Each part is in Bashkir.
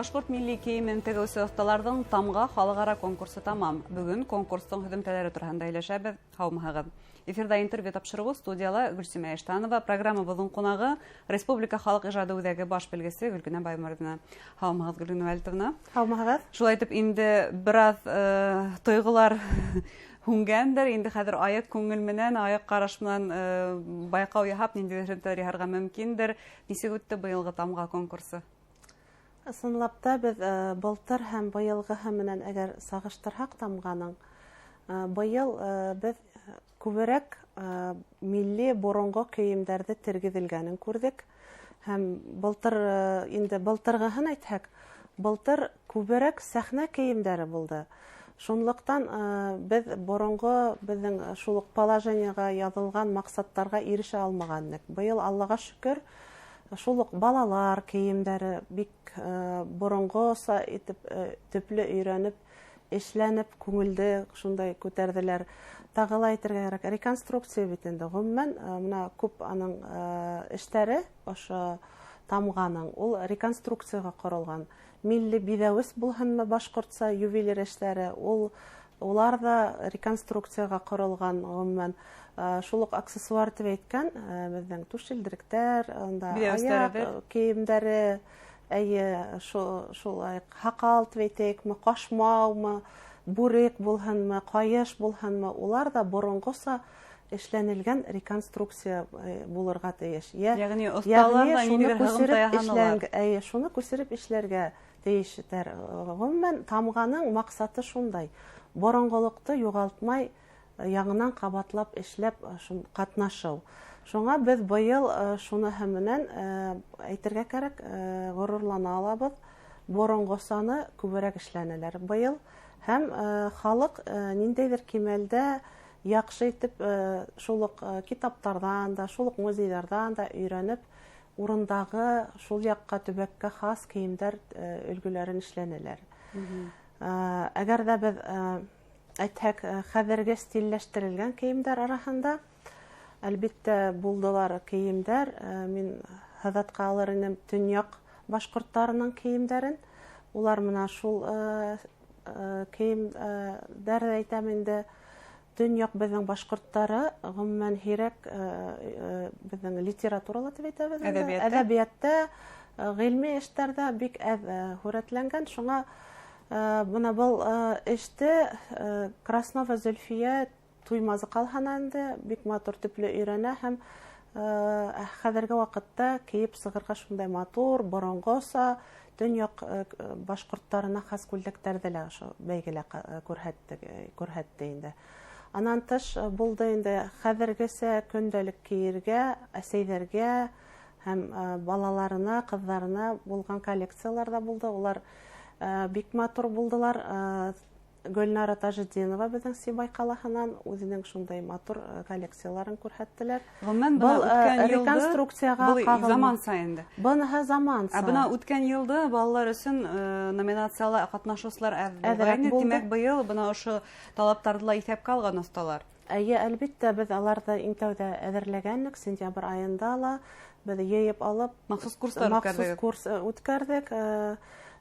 Башҡорт милли кейемен тегеүсе оҫталарҙың «Тамға» халыҡ-ара конкурсы тамам. Бөгөн конкурстың һөҙөмтәләре тураһында һөйләшәбеҙ. Һаумыһығыҙ! Эфирҙа «Интервью» тапшырыуы, студияла Гөлсимә Иштанова, программабыҙҙың ҡунағы — Республика халыҡ ижады үҙәге баш белгесе Гөлгенә Баймырҙина. Һаумыһығыҙ, Гөлгенә Вәлитовна! Һаумыһығыҙ! Шулай итеп инде бер аҙ тойғолар һүнгәндер, инде хәҙер айыҡ күңел менән, айыҡ ҡараш менән байҡау яһап, ниндәйҙер һөҙөмтәләр яһарға мөмкиндер. Нисек үтте быйылғы «Тамға» конкурсы? Ысынлап та, беҙ былтыр һәм быйылғыһы менән әгәр сағыштырһаҡ «Тамғаның», быйыл беҙ күберәк милли боронғо кейемдәрҙе тергеҙелгәнен күрҙек. Һәм былтыр инде былтырғыһын әйтһәк, былтыр күберәк сәхнә кейемдәре булды. Шунлыҡтан беҙ боронғо беҙҙең шул уҡ положениеға яҙылған маҡсаттарға ирешә алмаған инек. Быйыл, Аллаға шөкөр, шул уҡ балалар кейемдәре бик боронғоса итеп төплө өйрәнеп эшләнеп, күңелде шундай күтәрҙеләр. Тағы ла әйтергә кәрәк, реконструкция бит инде, ғөмүмән, бына күп аның эштәре ошо «Тамғаның» ул реконструкцияға ҡоролған. Милли биҙәүес булһынмы, башҡортса ювелир эштәре, ул улар ҙа реконструкцияға ҡоролған. Ғөмүмән, шул уҡ аксессуар тип әйткән беҙҙең түшелдеректәр, унда аяҡ кейемдәре, эйе, шулай һаҡал тип әйтәйекме, ҡашмаумы, бүрек булһынмы, ҡайыш булһынмы, улар ҙа боронғоса эшләнелгән реконструкция булырға тейеш. Йәғни оҫталар ҙа ниндәйҙер һығымта яһанылар. Эйе, шуны күсереп эшләргә тейештәр. Ғөмүмән, «Тамғаның» маҡсаты шундай: боронғолоҡто юғалтмай, яңынан ҡабатлап эшләп ҡатнашыу. Шуңа беҙ быйыл шуныһы менән, әйтергә кәрәк, ғорурлана алабыҙ: боронғосаны күберәк эшләнеләр быйыл, һәм халыҡ ниндәйҙер кимәлдә яҡшы итеп шул уҡ китаптарҙан да, шул уҡ музейҙарҙан да өйрәнеп, урындағы шул яҡҡа, төбәккә хас кейемдәр өлгөләрен эшләнеләр. Әгәр ҙә беҙ әйтһәк, хәҙерге стилләштерелгән кейемдәр араһында, әлбиттә, булдылар кейемдәр. Мин һыҙатҡа алыр инем төньяҡ башҡорттарының кейемдәрен. Улар бына шул кейемдәрҙе әйтәм инде, төньяҡ беҙҙең башҡорттары ғөмүмән һирәк беҙҙең литературала тип әйтәбеҙ, әҙәбиәттә, ғилми эштәрҙә бик әҙ һүрәтләнгән. Шуңа бына был эште Краснова Зөлфиә Туймазы ҡалаһынан инде бик матур, төплө өйрәнә һәм хәҙерге ваҡытта кейеп сығырға шундай матур, боронғоса төньяҡ башҡорттарына хас күлдәктәрҙе лә ошо бәйгелә күрһәтте инде. Анан тыш булды инде хәҙергесә көндәлек кейергә әсәйҙәргә һәм балаларына, ҡыҙҙарына булған коллекциялар ҙа булды. Улар бик матур булдылар. Гөлнара Тажетдинова беҙҙең Сибай ҡалаһынан үҙенең шундай матур коллекцияларын күрһәттеләр. Ғөмүмән, был реконструкцияға заманса инде. Быныһы заманса. Ә бына үткән йылды балалар өсөн номинацияла ҡатнашыусылар әҙ булғайны. Тимәк, быйыл бына ошо талаптарҙы ла иҫәпкә алған оҫталар. Эйе, әлбиттә, беҙ аларҙы иң тәүҙә әҙерләгәнек, сентябрь айында ла беҙ йыйып алып махсус курстар үткәрҙек. Махсус курс үткәрҙек.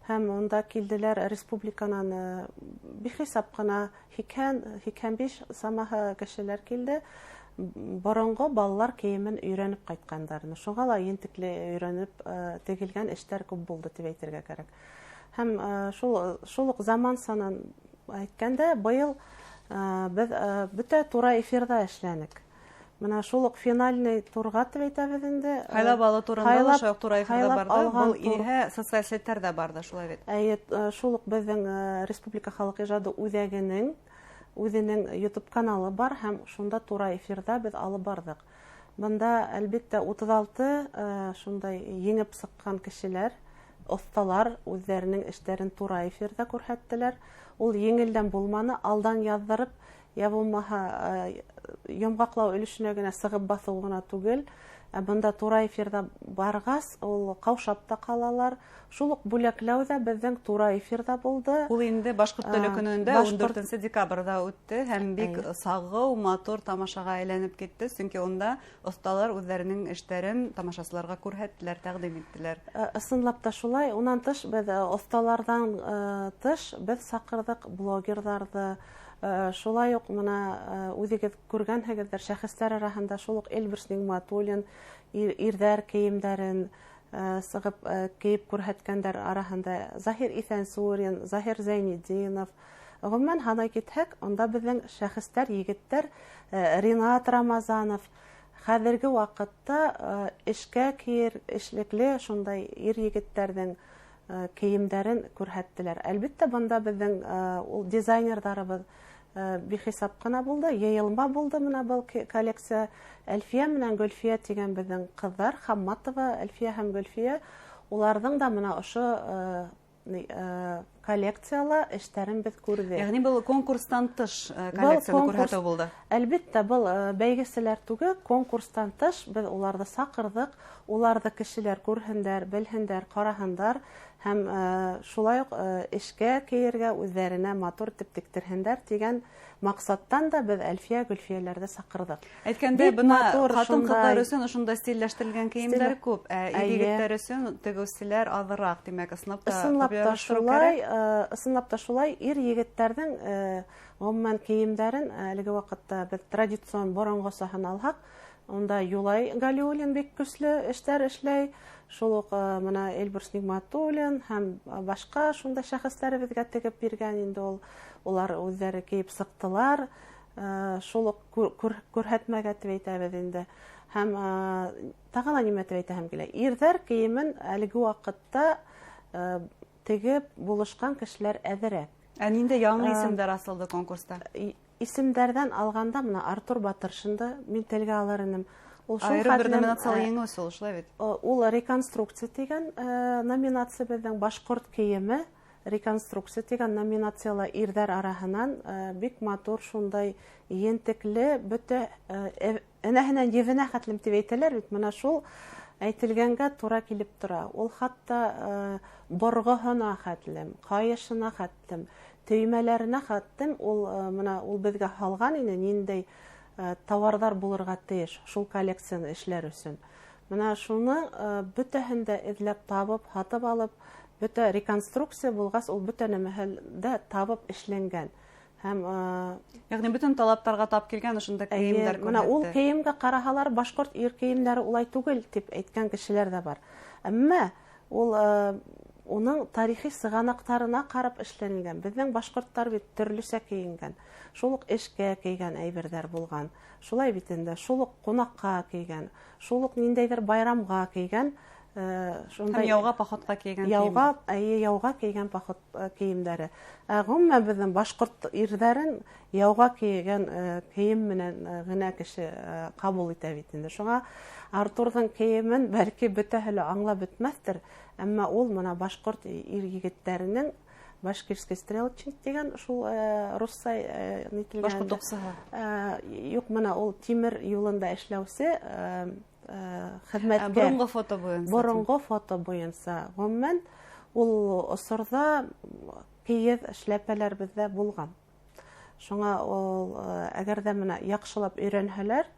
Һәм унда килделәр республиканан бихисап ҡына, 80-85 самаһы кешеләр килде. Боронғо балалар кейемен өйрәнеп ҡайтҡандар. Шуға ла ентекле өйрәнеп тегелгән эштәр күп булды тип әйтергә кәрәк. Һәм шул уҡ замансанан әйткәндә, быйыл беҙ бөтә тура эфирҙа эшләнек. Бына шул уҡ финальный турға тип әйтәбеҙ инде. Һайлап алыу турында ла шул уҡ тура эфирҙа барҙы. Был иһә социаль селтәрҙә барҙы, шулай бит? Эйе, шул уҡ беҙҙең Республика халыҡ ижады үҙәгенең үҙенең YouTube каналы бар, һәм шунда тура эфирҙа беҙ алып барҙыҡ. Бында, әлбиттә, 36 шундай еңеп сыҡҡан кешеләр, оҫталар үҙҙәренең эштәрен тура эфирҙа күрһәттеләр. Ул еңелдән булманы, алдан яҙҙырып, йә булмаһа йомғаҡлау өлөшөнә генә сығып баҫыу ғына түгел, Ә бында тура эфирҙа барғас, ул ҡаушап та ҡалалар. Шул уҡ бүләкләү ҙә беҙҙең тура эфирҙа булды. Ул инде башҡорт теле көнөндә 14 декабрҙә үтте һәм бик сағыу, матур тамашаға әйләнеп китте, сөнки унда оҫталар үҙҙәренең эштәрен тамашасыларға күрһәттеләр, тәҡдим иттеләр. Ысынлап та шулай. Унан тыш беҙ оҫталарҙан тыш беҙ саҡырҙыҡ блогерҙарҙы. Шулай уҡ мына үҙегеҙ күргәнһегеҙҙер, шәхестәр араһында шул уҡ Эльбрус Ниғмәтуллин ирҙәр кейемдәрен сығып кейеп күрһәткәндәр араһында Заһир Иҫәнсурин, Заһир Зәйнетдинов. Ғөмүмән, һанай китһәк, унда беҙҙең шәхестәр, егеттәр, Ринат Рамазанов хәҙерге ваҡытта эшкә кейер, эшлекле шундай ир егеттәрҙең кейемдәрен күрһәттеләр. Әлбиттә, бында беҙҙең ул дизайнерҙарыбыҙ бихисап ҡына булды, йыйылма булды мына был коллекция. Әлфиә менән Гөлфиә тигән беҙҙең ҡыҙҙар, Хамматова, Әлфиә һәм Гөлфиә, уларҙың да мына ошо коллекцияла эштәрен беҙ күрҙек. Йәғни был конкурстан тыш коллекцияны күрһәтеү булды. Әлбиттә, был бәйгеселәр түгел, конкурстан тыш беҙ уларҙы саҡырҙыҡ, уларҙы кешеләр күрһендәр, белһендәр, ҡараһындар һәм шулай уҡ эшкә кейергә, үҙҙәренә матур итеп тектерһендәр тигән маҡсаттан да беҙ Әлфиә, Гөлфиәләрҙе саҡырҙыҡ. Әйткәндәй, бына ҡатын-ҡыҙҙар өсөн ошондай стилләштерелгән кейемдәр күп, ә ир-егеттәр өсөн тегеүселәр аҙыраҡ, тимәк, ысынлап та шулай, ысынлап та шулай, ир-егеттәрҙең ғөмүмән кейемдәрен әлеге ваҡытта беҙ традицион боронғосаһын алһаҡ, унда Юлай Галиуллин бик көслө эштәр эшләй, шул уҡ мына Эльбрус Ниғмәтуллин һәм башҡа шундай шәхестәребеҙгә тегеп биргән инде ул, улар үҙҙәре кейеп сыҡтылар, шул уҡ күрһәтмәгә тип әйтәбеҙ инде. Һәм тағы ла нимә тип әйтәһем килә, ирҙәр кейемен әлеге ваҡытта тегеп булышҡан кешеләр әҙерәк. Ә ниндәй яңы исемдәр асылды конкурста? Исемдәрҙән алғанда мына Артур Батыршинды мин телгә алыр инем. Ул шул хәтлем бер номинацияла еңеүсе ул, шулай бит? Ул реконструкция тигән номинация беҙҙең башҡорт кейеме реконструкция тигән номинацияла ирҙәр араһынан бик матур шундай ентекле бөтә энәһенән ебенә хәтлем тип әйтәләр бит, мына шул әйтелгәнгә тура килеп тора. Ул хатта борғоһона хәтлем, ҡайышына хәтлем, төймәләренә хәтлем ул мына ул беҙгә һалған ине ниндәй тауарҙар булырға тейеш шул коллекцияны эшләр өсөн. Мына шуны бөтәһен дә эҙләп табып, һатып алып, бөтә реконструкция булғас, ул бөтә нәмәһен дә табып эшләнгән. Һәм йәғни бөтөн талаптарға тап килгән ошонда кейемдәр күрһәтте. Мына ул кейемгә ҡараһалар, башҡорт ир кейемдәре улай түгел тип әйткән кешеләр ҙә бар. Әммә ул уның тарихи сығанаҡтарына ҡарап эшләнелгән. Беҙҙең башҡорттар бит төрлөсә кейенгән. Шул уҡ эшкә кейгән әйберҙәр булған. Шулай бит инде, шул уҡ ҡунаҡҡа кейгән, шул уҡ ниндәйҙер байрамға кейгән, шундай яуға походҡа кейгән. Яуға, әйе, яуға кейгән поход кейемдәре. Ә ғөмүмән беҙҙең башҡорт ирҙәрен яуға кейгән кейем менән генә кеше ҡабул итә бит инде. Шуңа Артурҙың кейемен бәлки бөтәһе лә аңлап бөтмәҫтер, әммә ул мына башҡорт ир егеттәренең башкирский стрелочник тигән шул русса нителгән башҡорт уҡсыһы. Юҡ, мына ул тимер юлында эшләүсе хеҙмәткәр. Боронғо фото буйынса. Боронғо фото буйынса. Ғөмүмән ул осорҙа кейеҙ эшләпәләр беҙҙә булған. Шуңа ул әгәр ҙә мына яҡшылап өйрәнһәләр,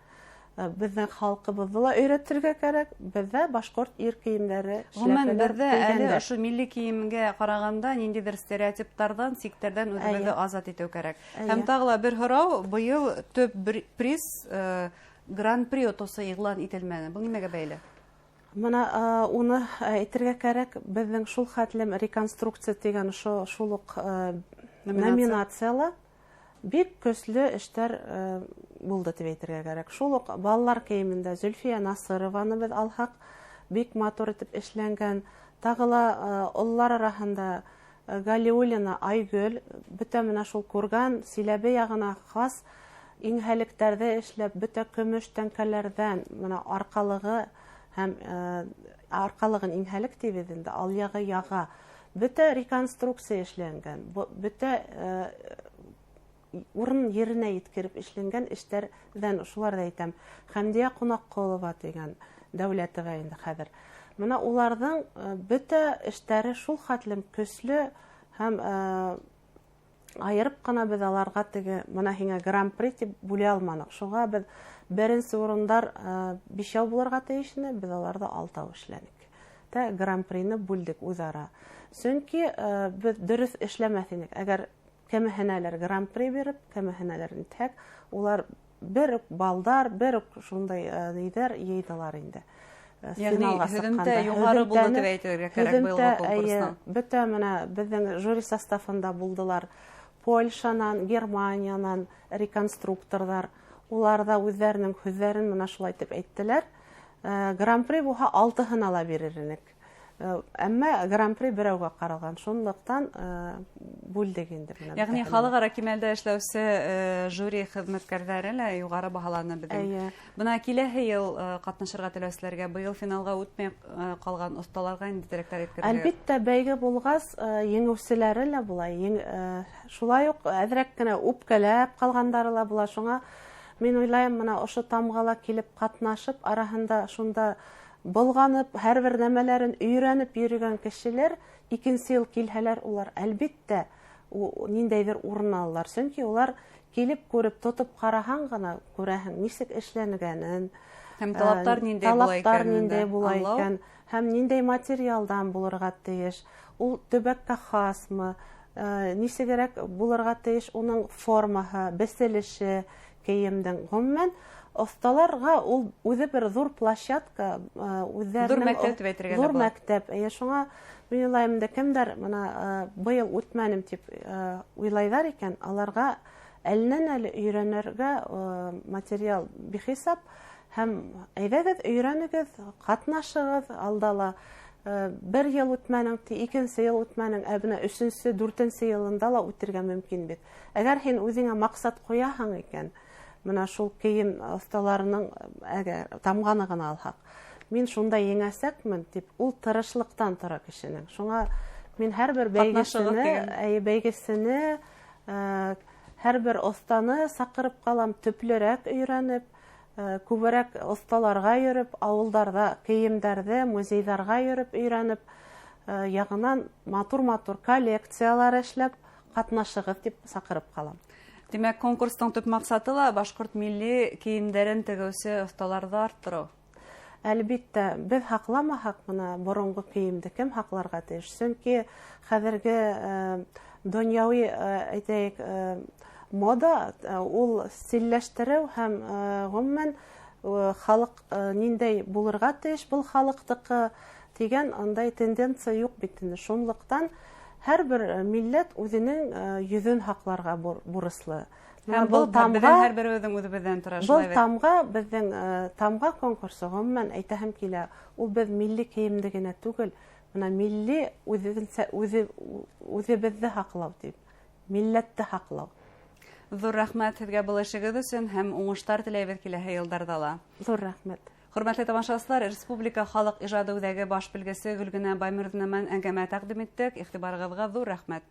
беҙҙең халҡыбыҙҙы ла өйрәтергә кәрәк. Беҙҙә башҡорт ир кейемдәре, шләпәләр. Беҙҙә әле ошо милли кейемгә ҡарағанда ниндәйҙер стереотиптарҙан, сиктәрҙән үҙебеҙҙе азат итеү кәрәк. Һәм тағы ла бер һорау, быйыл төп приз Гран-при отосы иғлан ителмәне. Был нимәгә бәйле? Мына уны әйтергә кәрәк, беҙҙең шул хәтлем реконструкция тигән шул уҡ номинацияла бик көслө эштәр булды тип әйтергә кәрәк. Шул уҡ балалар кейемендә Зөлфиә Насырованы беҙ алһаҡ, бик матур итеп эшләнгән. Тағы ла ололар араһында Галиуллина Айгөл, бөтә менә шул Курган, Силәбе яғына хас иңһәлектәрҙе эшләп, бөтә көмөш тәңкәләрҙән мына арҡалығы һәм арҡалығын иңһәлек тибеҙ инде, алъяғы яға, бөтә реконструкция эшләнгән, бөтә урын еренә еткереп эшләнгән эштәрҙән шуларҙы әйтәм. Хәмдиә Ҡунаҡҡолова тигән Дәүләтова инде хәҙер. Бына уларҙың бөтә эштәре шул хәтлем көслө һәм айырып ҡына беҙ аларға теге бына һиңә гран-при тип бүлә алманыҡ. Шуға беҙ беренсе урындар 5 булырға тейеш ине, беҙ аларҙы 6 эшләнек. Тә гран-прины бүлдек үҙ-ара. Сөнки беҙ дөрөҫ эшләмәҫ инек. Әгәр кемеһенәлер гран-при биреп, кемеһенәлер нитһәк, улар бер үк балдар, бер үк шундай ниҙәр йыйҙылар инде. Йәғни һөҙөмтә юғары булды тип әйтергә кәрәк быйылғы конкурстан. Бөтә менә беҙҙең жюри составында булдылар. Польшанан, Германиянан реконструкторҙар. Улар ҙа үҙҙәренең һүҙҙәрен мына шулай итеп әйттеләр. Гран-при булһа 6-һына ла бирер инек. Әммә гран-при берәүгә ҡаралған, шунлыҡтан бүлдек инде бына. Йәғни халыҡ-ара кимәлдә эшләүсе жюри хеҙмәткәрҙәре лә юғары баһаланы беҙҙең. Бына киләһе йыл ҡатнашырға теләүселәргә, быйыл финалға үтмәй ҡалған оҫталарға инде теләктәр еткерергә. Әлбиттә, бәйге булғас, еңеүселәре лә була. Шулай уҡ әҙерәк кенә үпкәләп ҡалғандары ла була. Шуңа мин уйлайым, бына ошо тамғала килеп ҡатнашып, араһында шунда болғанып, һәр бер нәмәләрен өйрәнеп йөрөгән кешеләр икенсе йыл килһәләр, улар әлбиттә ниндәйҙер урын алалар. Сөнки улар килеп күреп, тотоп ҡараһаң ғына күрәһең нисек эшләнгәнен, һәм талаптар ниндәй була талаптар икәнен ниндәй дә була аңлау. икән, һәм ниндәй материалдан булырға тейеш, ул төбәккә хасмы, нисегерәк булырға тейеш уның формаһы, беселеше кейемдең. Ғөмүмән, оҫталарға ул үҙе бер ҙур площадка, үҙҙәренең Ҙур мәктәп тип әйтергә лә ҙур була. мәктәп. Эйе, шуңа мин уйлайым инде, кемдәр бына быйыл үтмәнем тип уйлайҙар икән, аларға әленән-әле өйрәнергә материал бихисап. Һәм әйҙәгеҙ, өйрәнегеҙ, ҡатнашығыҙ. Алда ла бер йыл үтмәнең, ти, икенсе йыл үтмәнең, ә бына өсөнсө, дүртенсе йылында ла үтергә мөмкин бит. Әгәр һин үҙеңә маҡсат ҡуяһың икән, бына шул кейем оҫталарының, әгәр тамғаны ғына алһаҡ, мин шунда еңәсәкмен тип, ул тырышлыҡтан тора кешенең. Шуңа мин һәр бер Ҡатнашығыҙ тигән. бәйгесене, һәр бер оҫтаны саҡырып ҡалам, төплөрәк өйрәнеп, күберәк оҫталарға йөрөп, ауылдарҙа кейемдәрҙе, музейҙарға йөрөп өйрәнеп, яғынан матур-матур коллекциялар эшләп ҡатнашығыҙ тип саҡырып ҡалам. Тимәк, конкурстың төп маҡсаты ла башҡорт милли кейемдәрен тегеүсе оҫталарҙы арттырыу. Әлбиттә, беҙ һаҡламаһаҡ бына боронғо кейемде кем һаҡларға тейеш? Сөнки хәҙерге донъяуи, әйтәйек, мода ул стилләштереү һәм ғөмүмән халыҡ ниндәй булырға тейеш был халыҡтыҡы тигән андай тенденция юҡ бит инде. Шунлыҡтан һәр бер милләт үҙенең йөҙөн һаҡларға бурыслы. Һәм Бына был был тамға беҙҙең һәр беребеҙҙең үҙебеҙҙән тора, Был шулай бит? тамға беҙҙең тамға конкурсы ғөмүмән әйтәһем килә, ул беҙ милли кейемде генә түгел, бына милли үҙебеҙҙе һаҡлау тип, милләтте һаҡлау. Ҙур рәхмәт һеҙгә был эшегеҙ өсөн һәм уңыштар теләйбеҙ киләһе йылдарҙа ла. Ҙур рәхмәт. Хөрмәтле тамашасылар, Республика халыҡ ижады үҙәге баш белгесе Гөлгенә Баймырҙина менән әңгәмә тәҡдим иттек. Иғтибарығыҙға ҙур рәхмәт.